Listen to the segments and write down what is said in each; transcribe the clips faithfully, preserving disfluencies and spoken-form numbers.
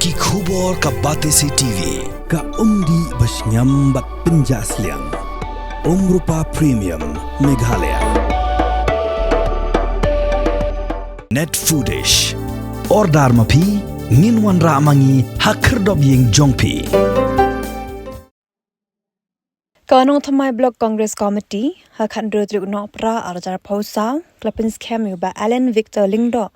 Ki khubor ka Batesi T V. Ka umdih ba shngiam bad pynjah sliang. Umrupa Premium Meghalaya. Net Foodish. Order ma phi, ngin wanrah ma ngi ha khyrdop ïing jong phi. Ka Nongthymmai Block Congress Committee, ha ka khathynriew tarik u Nohprah arhajar arphew saw, ka la pynskhem ïa u Bah Alan Victor Lyngdoh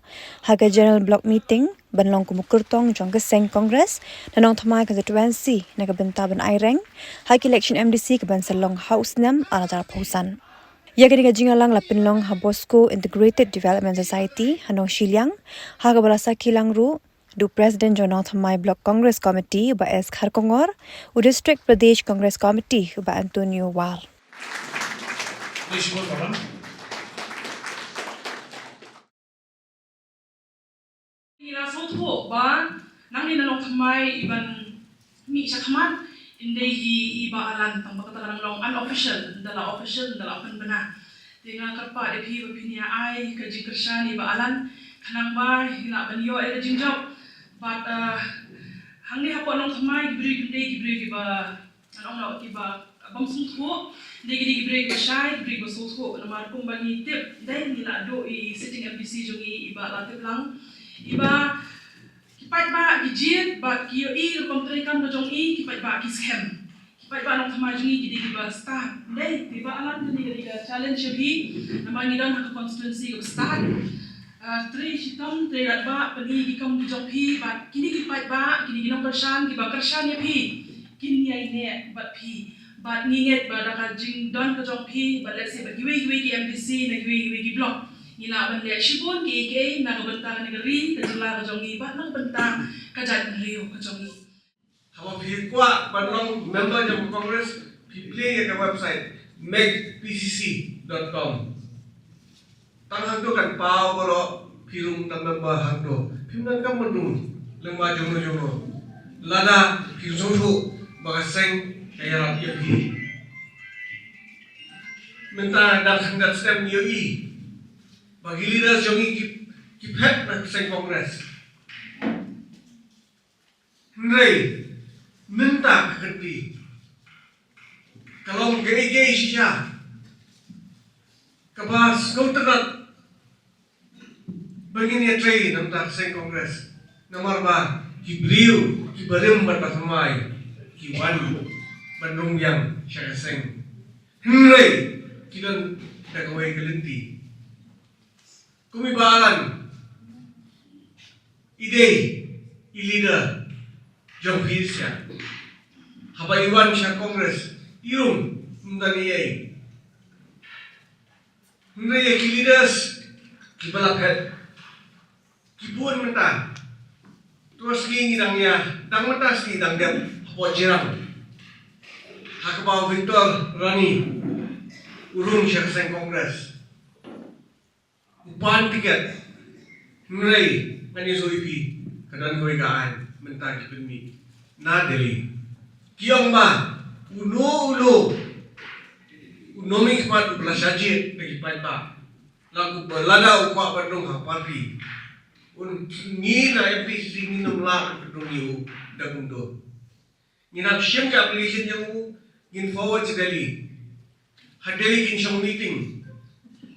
ha ka General Block Meeting ban long kum u kyrtong jong ka seng Congress na Nongthymmai Constituency na ka bynta ban aireng ha ka election M D C kaban sa long ha u snem arhajar arphew san. Ïa kane ka jingïalang la pynlong ha Bosco Integrated Development Society ha Nongshiliang, ha kaba la sakhi lang ruh da u President jong Nongthymmai Block Congress Committee u Bah S Kharkongor, u District Pradesh Congress Committee u Bah Antonio War. Ngi la sngewthuh ba nangne na Nongthymmai i ban mih shakhmat, ym dei hi i Bah Alan, tang ba kata ka dang long unofficial, ynda la official ynda la pynbna. Te nga kyrpad ïa phi ba phin ïa ai ka jingkyrshan ïa i Bah Alan, khnang ba i lah ban ïoh ïa ka jingjop. Bad, eh, hangne hapoh Nongthymmai ki briew kim dei ki briew kiba, ngan ong, kiba bym sngewthuh, dei ki dei ki briew kiba shai, ki briew kiba sngewthuh, namar kumba ngi tip, dei ngi la duh i sitting M D C jong ngi i Bah Latiplang, i Bah Ki paidbah ki jied bad ki ïohi rukom treikam ka jong i, ki paidbah ki skhem. Ki paidbah Nongthymmai jong ngi ki dei kiba stad. Dei, te Bah Alan, kane ka dei ka challenge ïa phi. Namar ngi don ha ka constituency kaba stad. Ah, trei shitom, trei radbah, pyni ki kam ki jong phi bad kine ki paidbah, kine ki nongkyrshan kiba kyrshan ïa phi, kin ïai neh bad phi. Bad ngi ngeit ba da ka jingdon ka jong phi, bad lehse bad kiwei kiwei ki M D C na kiwei kiwei ki block, ngi lah ban leh shibun kiei kiei na ka bynta kane ka ri, ka jylla ka jong ngi, bad na ka bynta ka jaitbynriew ka jong ngi. Haba phi kwah ban long member jong ka Congress, phi plie ïa ka website make P C C dot com. Tang hangto kan paw baroh, phi rung tang member hangto. Phim donkam ban rung lyngba jongno jongno. Lada phi sngewthuh ba ka seng ka ïarap ïa phi. Mynta da khyndiat snem ngi ïohi ba ki leaders jong ngi ki, ki phet na ka seng Congress. Hynrei mynta ka kynti ka long kaei kaei shisha kaba sngewtynnat ba ngin ïatrei na bynta ka seng Congress. Namar ba ki briew kiba rim bad ba thymmai ki wan ban rung biang sha ka seng. Hynrei ki don da kawei ka lynti. Kum i Bah Alan, i dei i leader jong phi shisha. Haba i wan sha Congress, i rung ym don eiei. Hynrei ïa ki leaders kiba la phet ki bun mynta. To sngi ngi dang ïa, dang mynta sngi dang dep hapoh Jirang, ha kaba u Victor Rani u rung sha ka seng Congress. U pan tiket. Hynrei ngan ïathuh ïa phi, ka don kawei ka aiñ mynta ki pynmih na Delhi. Ki ong ba uno uno u nongmihkhmat uba la shah jied da ki paidbah, la uba lada u kwah ban rung ha party, un, ngi na M P C C ngin ym lah ban pynrung ïa u da kumto. Ngin hap shim ka application jong u, ngin forward sha Delhi. Ha Delhi kin shong meeting.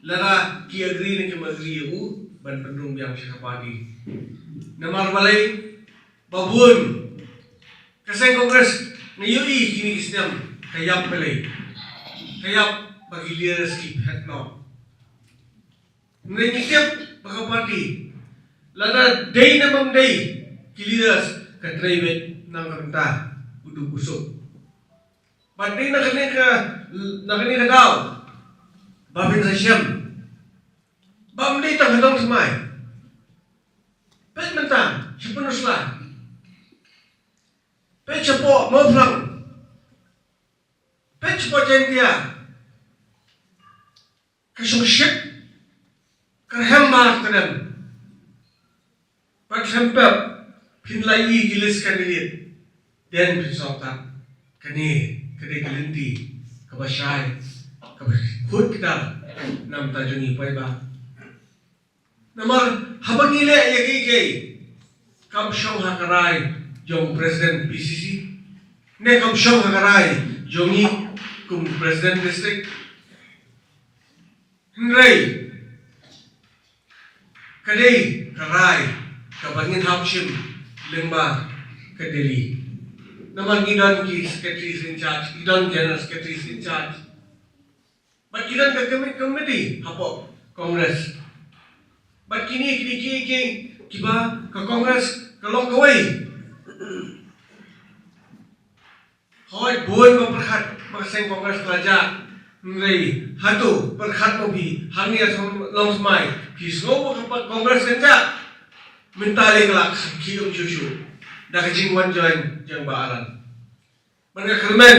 Lada ki agree ne kim agree ïa u ban pynrung biang sha ka party. Namar balei, ba bun ka seng Congress nga ïohi kine ki snem ka ïap balei. Ka ïap ba ki leaders ki phet noh. Ngi tip ba ka party, lada dei ne bym dei ki leaders, ka trei beit na ka bynta u duk u suk. Bad dei na kane ka, na kane ka daw ba phin sa shem, bym dei tang ha Nongthymmai. Peit mynta sha Pynursla, peit shapoh Mawphlang, peit shapoh Jaintia. Ka shongshit, ka rhem mar ka dem. Bad khlem pep phin la ïohi ki list candidate, then phin sngewthuh. Kane ka dei ka lynti kaba shai, kaba khuid kdar na bynta jong ngi paidbah. Namar haba ngi leh ïa kiei kiei, Kam shong ha ka rai jong president P C C, ne kam shong ha ka rai jong ngi kum president district. Hynrei ka dei ka rai kaba ngin hap shim lyngba ka Delhi. Namar ngi don ki secretaries in charge, ngi don general secretaries in charge. Bad ki don ka commit-, committee hapoh Congress. Bad kine, kine ki, ki, kiba ka Congress ka long kawei. Hooid, bun ba pyrkhat ba ka seng Congress ka la jah. Hynrei hato pyrkhat mo phi, hangne ha Nongthymmai phi sngew ba ka Congress kan jah? Mynta lei ka la khih um shuh shuh da ka jingwan join jong Bah Alan. Bad nga kyrmen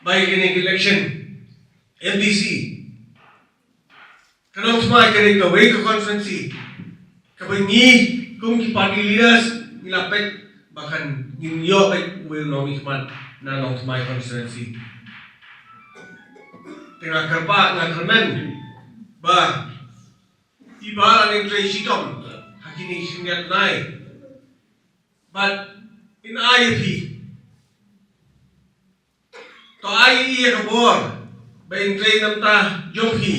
ba ïa kane ka election M D C, ka Nongthymmai ka dei kawei ka constituency kaba ngi kum ki party leaders ngi la peit ba kan, ngin ïoh peit uwei u nongmihkhmat na Nongthymmai constituency. Te nga kyrpad, nga kyrmen ba i Bah Alan in trei shitom ha kine ki khyndiat bnai. Bad in ai ïa phi, to ai ïa i ka bor ba in trei na ka bynta jong phi.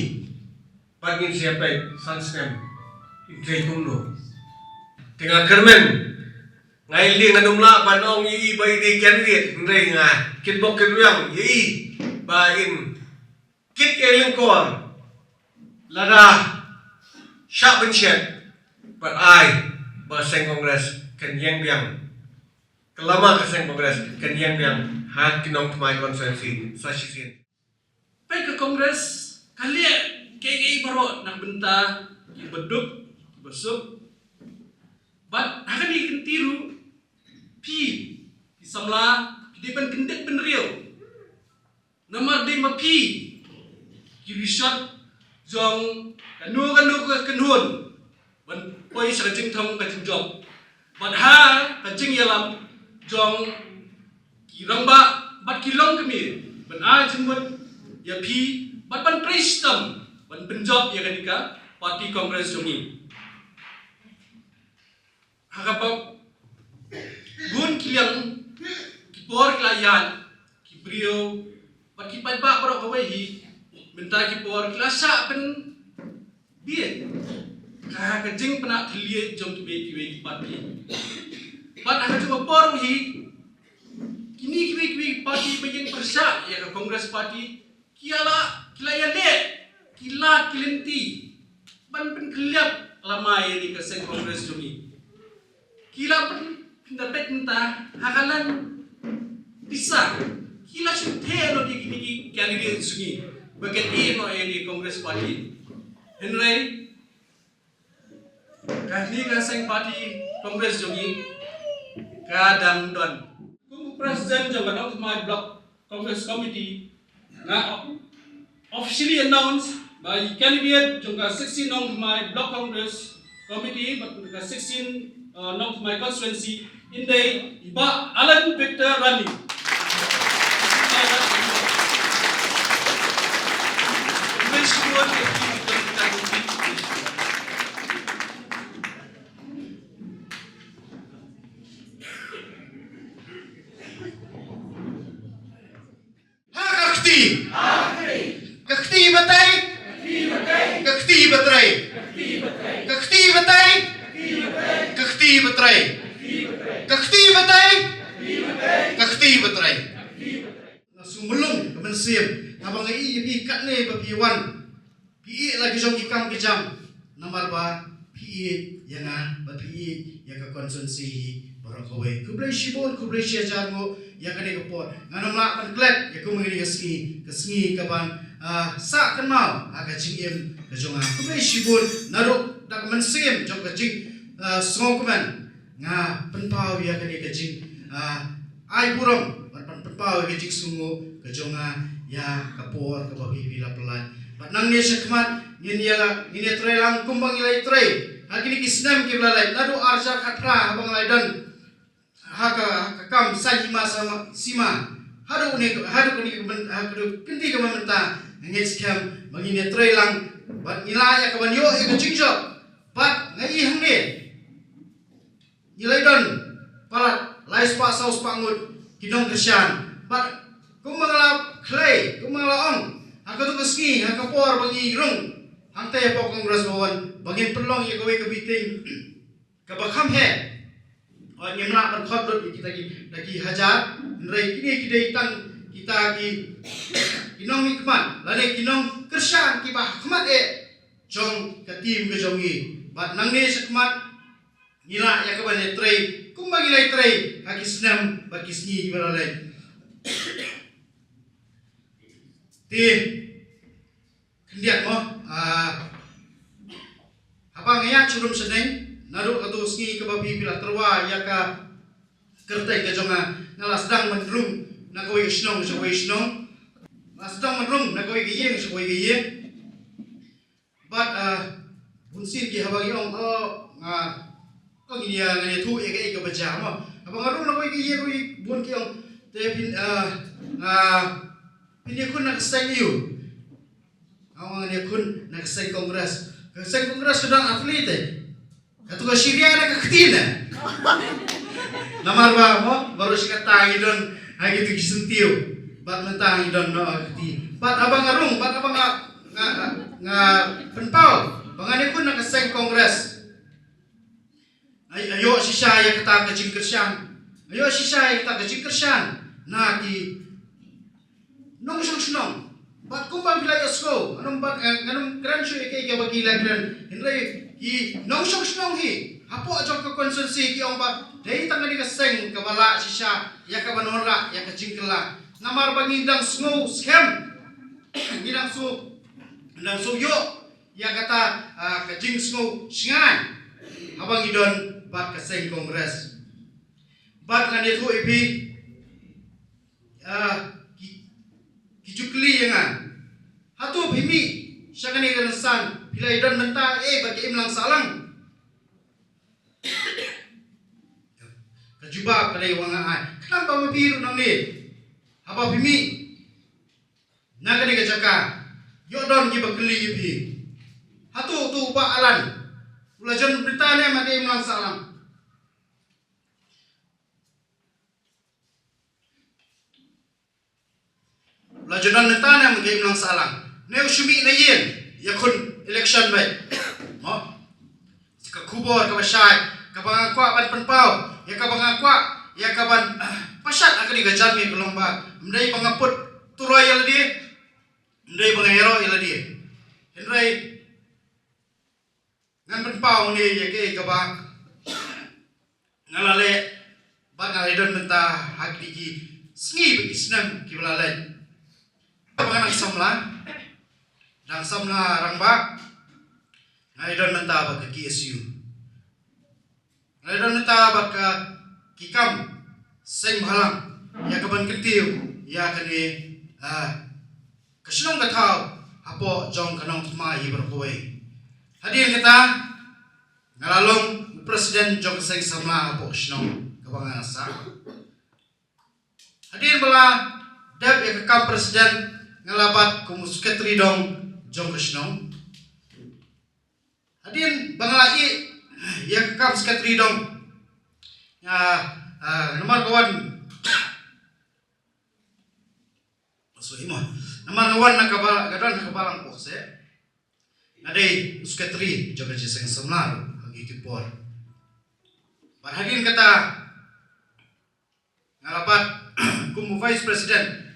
Bad ngin sa ïa peit san snem in trei kumno. Te nga kyrmen, nga ïa lei ngan ym lah ban ong ïa i ba i dei candidate, hynrei nga kitbok kitrwiang ïa i ba in kit ïa i lyngkor lada shah pynshet, bad ai ba seng Congress kan ïeng biang. Ka lama ka seng Congress kan ïeng biang ha ki Nongthymmai constituency sa shisien. Peit, ka Congress ka leh kaei kaei baroh na ka bynta kiba duk, kiba suk. Bad ha kane ka kynti ruh, phi ki samla phi dei ban kyndit bynriew. Namar dei ma phi ki rishot jong kano kano ka kynhun ban poi sha ka jingthung ka jingjop. Bad ha ka jingïalam jong ki rangbah bad ki longkmie ban ai jingmut ïa phi bad ban trei shitom ban pynjop ïa kane ka party Congress jong ngi. Ha kaba bun ki liang ki por ki la ïaid, ki briew bad ki paidbah baroh kawei hi mynta ki por ki la shah pynbieit ha ka jingpynah thylliej jong kiwei kiwei ki party. Bad ha ka jong ka por hi kine kiwei kiwei ki party ba ïeng pyrshah ïa ka Congress Party ki la, ki la ïaleh ki lad ki lynti ban pynkhlaiñ lama ïa kane ka seng Congress jong ngi. Ki la pyn, pynda peit mynta ha ka liang pisa, ki la shu theh noh ïa kine ki candidate jong ngi ba kin ïeh noh ïa kane ka Congress Party. Hynrei kane ka seng party Congress jong ngi ka dang don. Kum u president jong ka Nongthymmai Block Congress Committee, nga officially announce ba i candidate jong ka sixteen Nongthymmai Block Congress Committee bad ka sixteen, uh, Nongthymmai constituency in dei i Bah Alan Victor Ranee. Ha ka kti. Ka kti batai. Ka kti batrei. Ka kti batai. Ka kti batrei. Ka kti batai. Ka kti batrei. Nga sngewlung ka mynsiem haba nga ïohi ïa phi katne ba phi wan. Phi ïeh la ki jong ki kam ki jam namar ba phi ïeit ïa nga bad phi ïeit ïa ka constituency hi baroh kawei. Khublei shibun, khublei shihajar nguh ïa kane ka por. Ngan ym lah ban klet ïa kum kane ka sngi, ka sngi kaban, ah, sah kynmaw ha ka jingim ka jong nga. Khublei shibun naduh da ka mynsiem jong ka jing, ah, sngewkmen nga pynpaw ïa kane ka jing, ah, ai burom bad ban pynpaw ïa ka jingsngewnguh ka jong nga ïa ka por kaba phi, phi la pynlait. Bad nangne shakhmat ngin ïa la, ngin ïa trei lang kumba ngi la ïa trei ha kine ki snem kiba la leit, naduh ar hajar khatphra haba nga la don ha ka, ha ka kam saiñ hima sima, haduh ne, haduh kane ka myn-, haduh kane ka mynta. Nga ngeit skhem ba ngin ïa trei lang bad ngi la ïa kaban ïoh ïa ka jingjop. Bad nga i hangne Ngi la don palat lai spah saw spah ngut ki nongkyrshan. Bad kumba nga la khlei, kumba nga la ong, ha kato ka sngi, ha ka por ba ngi rung hangtei hapoh Congress Bhawan, ba ngin pynlong ïa kawei ka meeting kaba kham heh. Ot, ngim lah ban khot lut ïa kita ki da ki hajar. Hynrei kine ki dei tang kita ki, ki nongmihkhmat lane ki nongkyrshan kiba ha khmat eh jong ka team ka jong ngi. Bad nangne sha khmat ngi lah ïa kaban ïatrei kumba ngi la ïatrei ha ki snem bad ki sngi kiba la leit. Te khyndiat mo, ah, haba nga ïaid sha rum sha neng naduh kato sngi kaba phi, phi la tyrwa ïa ka kyrteng ka jong nga, nga la sdang ban rung na kawei ka shnong sha kawei ka shnong, la sdang ban rung na kawei ka ïing sha kawei ka ïing. Bad, ah, bun sien ki haba ngi ong, oh, nga, oh, ngin ïa, ngin ïathuh ïa kaei kaba jia mo. Haba nga rung na kawei ka ïing, kawei, bun ki ong, te phin, ah, nga, phin ïakhun na ka seng aiu? Nga ong ngan ïakhun na ka seng Congress. Ka seng Congress ka don athlete. Kato ka shirya na ka kti na. Namar ba mo, baroh shi katta ngi don ha kito ki syntiew. Bad mynta ngi don noh ha ka kti. Bad haba nga rung, bad haba nga, nga, nga, nga pynpaw ba ngan ïakhun na ka seng Congress. Ai, ïoh shisha ïa kata ka jingkyrshan. Ïoh shisha ïa kata ka jingkyrshan na ki nongshong shnong. Bad kumba phi la ïohsngew, ngan ym, bad, eh, ngan ym kren shuh ïa kaei kaba ki la kren. Hynrei ki nongshong shnong hi hapoh jong ka constituency ki ong ba dei tang kane ka seng kaba lah shisha ïa kaban wanrah ïa ka jingkylla. Namar ba ngi dang sngew skhem, ngi dang sngew, ngi dang sngew ïoh ïa kata, ah, ka jingsngew shngaiñ haba ngi don bad ka seng Congress. Bad ngan ïathuh ïa phi, ah, ki, ki ju kylli ïa nga, hato phi mih sha kane ka rynsan phi la ïadon bynta eh bad ka imlang sahlang? Ka jubab ka dei ba nga ai, khnang ba ma phi ruh nangne haba phi mih na kane ka jaka, ïoh don kiba kylli ïa phi, hato uto u Bah Alan u la ïadon bynta ne em ha ka imlang sahlang? U la ïadon bynta ne em ha ka imlang sahlang, ne u shu mih na ïing ïakhun election beit? Mo, ka khubor kaba shai kaba nga kwah ban pynpaw, ïa kaba nga kwah, ïa kaban, ah, pashat ha kane ka janmiet ka long ba ym dei ba nga put turoi ïa lade, ym dei ba nga ïaroh ïa lade. Hynrei ngan pynpaw ne ïa kaei kaba nga la leh bad nga la ïadon bynta ha kine ki sngi bad ki snem kiba la leit. Ba nga dang samla, dang samla rangbah, nga ïadon bynta bad ka K S U. Nga ïadon bynta bad ka, ki kam seng bhalang ïa kaban kyntiew ïa kane, ah, ka shnong ka thaw hapoh jong ka Nongthymmai hi baroh kawei. Hadien kata nga la long u president jong ka seng samla hapoh ka shnong kaba nga sah. Hadien ba la dep ïa ka kam president nga la bat kum u secretary dong jong ka shnong. Hadien ba nga la ïeh ïa ka kam secretary dong, nga, ah, namar ka wan, sorry mo, namar nga wan na ka ba, ka don na ka balang pohse, nga dei u secretary jong ka jingïaseng samla ruh ha kito ki por. Bad hadien kata nga la bat kum u vice president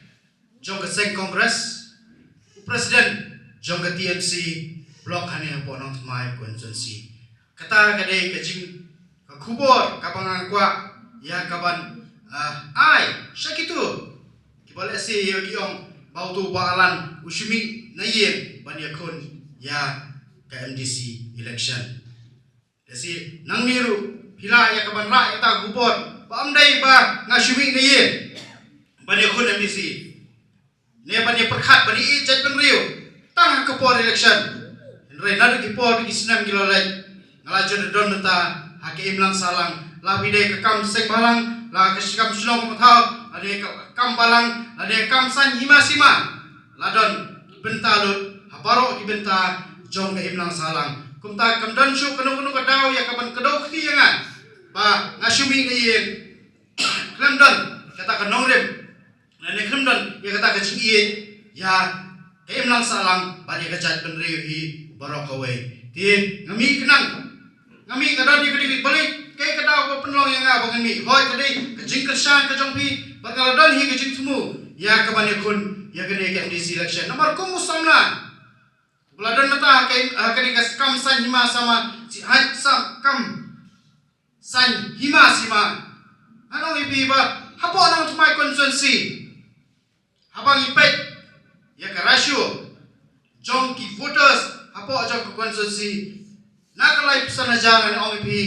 jong ka seng Congress, u president jong ka T M C block hangne hapoh Nongthymmai constituency. Kata ka dei ka jing, ka khubor kaba nga kwah ïa kaban, ah, ai sha kito kiba lehse ïa ki ong ba uto u Bah Alan u shu mih na ïing ban ïakhun ïa ka M D C election. Te shi nangne ruh phi lah ïa kaban rah ïa kata ka khubor ba ym dei ba nga shu mih na ïing ban ïakhun M D C ne ban ïa pyrkhat ban ïa ïeit jaitbynriew tang ha ka por election. Hynrei naduh ki por, ki snem ki la leit, nga la ju don bynta ha ka imlang sahlang, la phi dei ka kam seng bhalang, la ka kam shnong ka thaw, la dei ka kam balang, la dei ka kam saiñ hima sima, la don bynta lut ha baroh ki bynta jong ka imlang sahlang. Kumta kam don shuh kano kano ka daw ïa kaban kdew kti ïa nga. ba nga shu mih na ïing, khlem don kata ka nongrim, lane khlem don ïa kata ka jingïeit ïa ka imlang sahlang bad ïa ka jaitbynriew hi baroh kawei. Te nga mih khnang, nga mih, nga don ïa ka dei, balei, kaei ka daw ba pynlong ïa nga ba ngan mih? Hooid, ka dei ka jingkyrshan ka jong phi, bad nga la don hi ka jingthmu ïa ka ban ïakhun ïa kane ka M D C election. Namar kum u samla ba la don mynta ha ka, ha kane ka kam saiñ hima sama, si, ha, sam, kam saiñ hima sima, ngan ong ïa phi ba hapoh Nongthymmai constituency, haba ngi peit ïa ka ratio jong ki voters hapoh jong ka constituency, na ka laiphew san hajar, ngan ong ïa phi,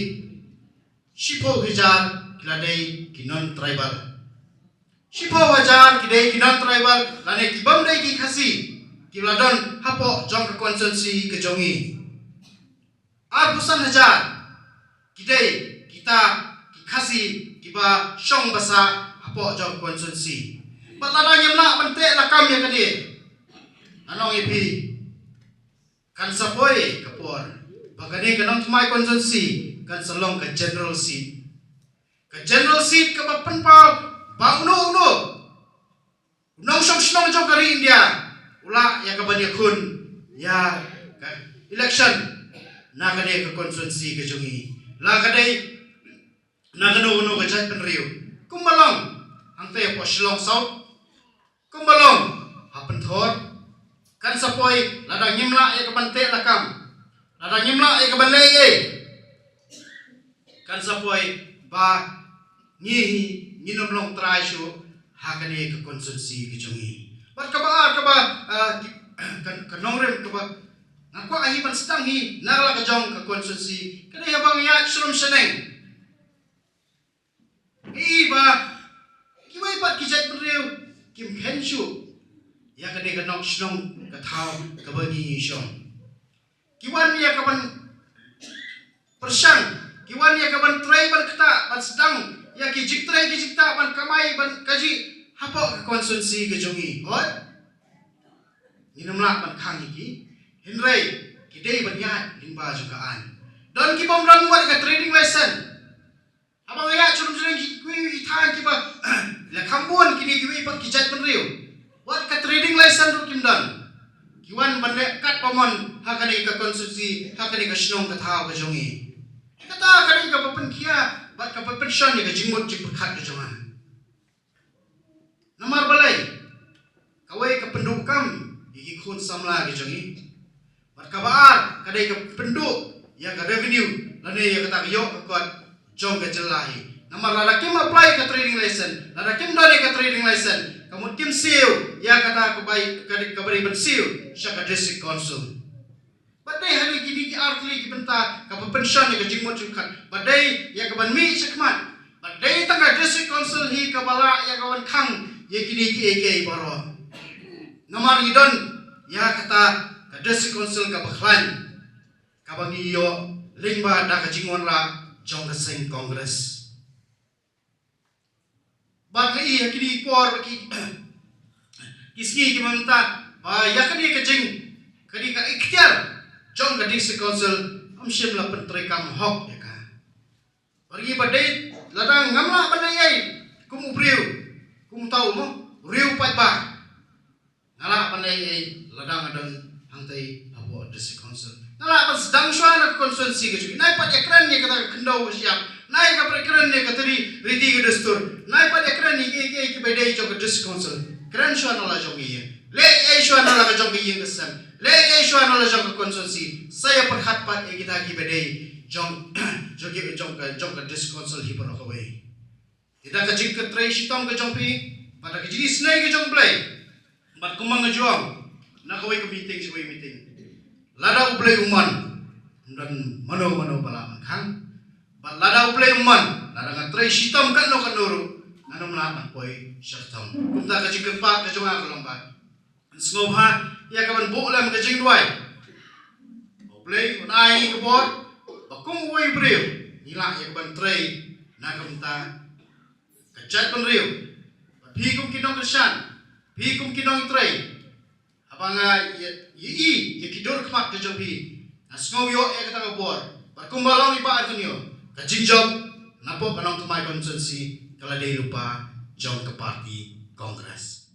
shiphew hajar ki la dei ki non tribal. Shiphew hajar ki dei ki non tribal, lane ki bym dei ki Khasi, ki la don hapoh jong ka constituency ka jong ngi. Arphew san hajar ki dei kita ki Khasi kiba shong basa hapoh jong ka constituency. Bad lada ngim lah ban teh lakam ïa kane, ngan ong ïa phi, kan sa poi ka por ba kane ka Nongthymmai constituency kan sa long ka general seat. Ka general seat kaba pynpaw ba uno uno u nongshong shnong jong ka ri India u lah ïa ka ban ïakhun ïa ka election na kane ka constituency ka jong ngi, la ka dei na kano kano ka jaitbynriew. Kumba long hangtei hapoh Shillong South, kumba long ha Pynthor, kan sa poi, lada ngim lah ïa ka ban teh lakam, lada ngim lah ïa ka ban leh ei, kan sa poi ba ngi hi ngin ym long trai shuh ha kane ka constituency ka jong ngi. Bad kaba ar, kaba, ah, ki, ka, ka nongrim kaba nga kwah hi ban sdang hi na la ka jong ka constituency ka dei haba nga ïaid shlem shaneng, i ba kiwei pat ki jaitbynriew kim khein shuh ïa kane ka nong shnong ka thaw kaba ngi shong. Ki wan ïa ka ban pyrshang, ki wan ïa ka ban trei ban ktah, ban sdang ïa ki jingtrei ki jingktah, ban kamai ban kajih hapoh ka constituency ka jong ngi. Hooid, ngin ym lah ban khang ïa ki, hynrei ki dei ban ïaid lyngba jong ka aiñ. Don ki bym don wat ka trading license. Haba nga ïaid shlem shaneng, ki, kiwei ki thaiñ kiba la kham bun, kine kiwei pat ki jaitbynriew, wat ka trading license ruh kim don. Ki wan ban leh kat ba mon ha kane ka constituency, ha kane ka shnong ka thaw ka jong ngi. Kata ka dei kaba pynkhia bad kaba pynshon ïa ka jingmut jingpyrkhat ka jong nga. Namar balei? Kawei, ka pynduh kam ïa ki khun samla ki jong ngi. Bad kaba ar, ka dei ka pynduh ïa ka revenue lane ïa kata ka ïoh ka kot jong ka jylla hi. Namar lada kim apply ka trading license, lada kim don ïa ka trading license, ka mut kim siew ïa kata ka bai, ka dei, kaba dei ban siew sha ka district council. Bad dei ha kine ki ar tylli ki bynta kaba pynshon ïa ka jingmut jingpyrkhat. Bad dei ïa ka ban mih shakhmat. Bad dei tang ka district council hi kaba lah ïa ka ban khang ïa kine kiei kiei baroh. Namar ngi don ïa kata ka district council kaba khlaiñ, kaba ngi ïoh lyngba da ka jingwanrah jong ka seng Congress. Bad nga i ha kine ki por, ki, ki sngi kiba mynta, ba ïa kane ka jing, kane ka iktiar jong ka district council, ym shym la pyntreikam hok ïa ka. Bad ngi, ba dei lada ngam lah ban leh ei ei kum u briew, kum uta u mo, u riew paidbah, nga lah ban leh ei ei lada nga don hangtei hapoh district council. Nga lah ban sdang shuwa na ka constituency ka jong ngi. Nai pat ïakren ïa kata ka khyndew ka shyiap, nai pat ïakren ïa ka riti ka dustur, nai pat ïakren ïa kiei kiei kiba dei jong ka district council. Kren shuwa na la jong ka ïing, leh ei ei shuwa na la ka jong ka ïing ka sem, leh ei ei shuwa na la jong ka constituency. Sa ïa pyrkhat pat ïa kita kiba dei jong, jong ki, jong ka, jong ka district council hi baroh kawei. Te da ka jingtrei shitom ka jong phi, bad da ka jingisynei ka jong U Blei, bad kumba nga ju ong na kawei ka meeting sha kawei ka meeting, lada U Blei u mon, ym don mano mano ba lah ban khang. Bad lada U Blei u mon, lada nga trei shitom katno katno ruh, ngan ym lah ban poi sha ka thong. Kumta ka jingkyrpad ka jong nga ka long ba ngan sngewbha ïa ka ban buh lem ka jingduwai. Ba U Blei un ai ïa ngi ka bor ba kum uwei u briew ngi lah ïa ka ban trei na ka bynta ka jaitbynriew. Ba phi kum ki nongkyrshan, phi kum ki nongtrei, haba nga ïa, ïa i ïa ki dur khmat ka jong phi, nga sngew ïoh ïa kata ka bor. Bad kumba long i Bah Antonio, ka jingjop napoh ka Nongthymmai constituency ka la dei lypa jong ka party Congress.